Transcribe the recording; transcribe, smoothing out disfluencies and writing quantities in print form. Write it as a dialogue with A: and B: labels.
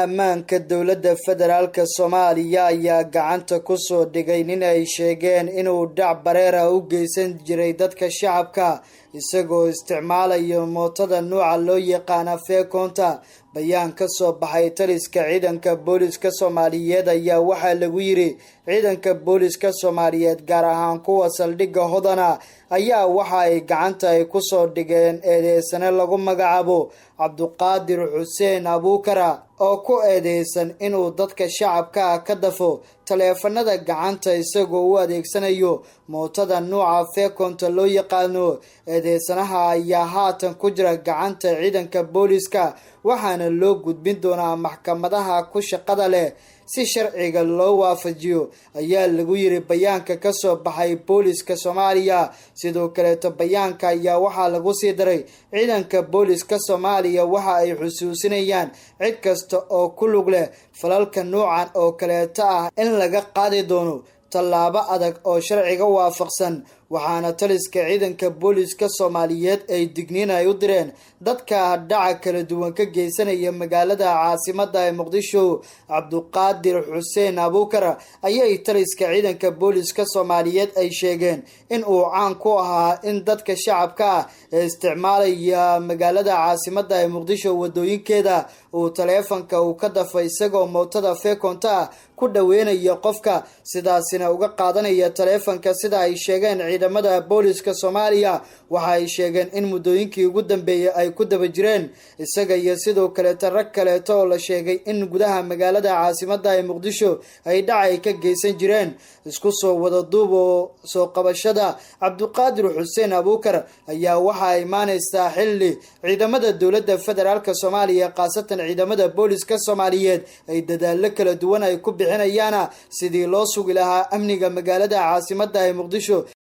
A: Ammaanka dowladda federaalka Soomaaliya ayaa gacanta kusoo dhigay nin ay sheegeen inuu dhac bareera u geysan jiray dadka shacabka, isagoo isticmaalaya mootada nuuca loo yaqaana Feekoonta. Bayaan ka soo baxay taliska ciidanka booliska Soomaaliyeed ayaa waxaa lagu yiri: ciidanka booliska Soomaaliyeed, gaar ahaan kuwa saldhigga Hodana, ayaa waxa ay gacanta ay kusoo dhigeen eedeysane lagu magacaabo Cabduqaadir Xuseen Abuukara, oo ku eedeysan inuu dadka shacabka ah ka dafo taleefanada gacanta isagoo u adeegsanayo mootada nuuca Feekonta loo yaqaano. Eedeysanaha ayaa haatan ku jira gacanta ciidanka booliska, waxaana loo gudbin doonaa maxkamadaha ku shaqada leh si sharciga loo waafajiyo, ayaa lagu yiri bayaanka kasoo baxay booliska Soomaaliya. Sidoo kaleeto bayaanka ayaa waxaa lagu sii daray: ciidanka booliska Soomaaliya waxa ay xusuusinayaan cid kasta oo ku lug leh falalka nuucan oo kaleeto ah in laga qaadi doono tallaabo adag oo sharciga waafaqsan. Waxaana taliska ciidanka booliska Soomaaliyeed ay digniin ay u direen dadka dhaca kala duwan ka geysanaya magaalada caasimada ee Muqdisho. Cabduqaadir Xuseen Abuukar ayay taliska ciidanka booliska Soomaaliyeed ay sheegeen in uu caan ku ahaa in dadka shacabka ah ee isticmaalaya magaalada caasimada ee Muqdisho wadooyinkeeda uu taleefanka uu ka dafa, isagoo mootada Feekonta ah ku dhaweynaya qofka, sidaasina uga qaadanaya taleefanka, sida ay sheegeen ciidamada booliska Soomaaliya. Waxa ay sheegeen in muddooyinkii ugu dambeeyey ay ku daba jireen isaga iyo sidoo kaleeto rag kaleeto oo la sheegay in gudaha magaalada caasimada ee Muqdisho ay dhac ay ka geysan jireen. Isku soo wada duub oo soo qabashada Cabduqaadir Xuseen Abuukar ayaa waxaa imaaneysaa xilli ciidamada dowladda federaalka Soomaaliya, khaasatan ciidamada booliska Soomaaliyeed, ay dadaalo kala duwan ay ku bixinayaana sidii loo sugi lahaa amniga magaalada caasimada ee Muqdisho.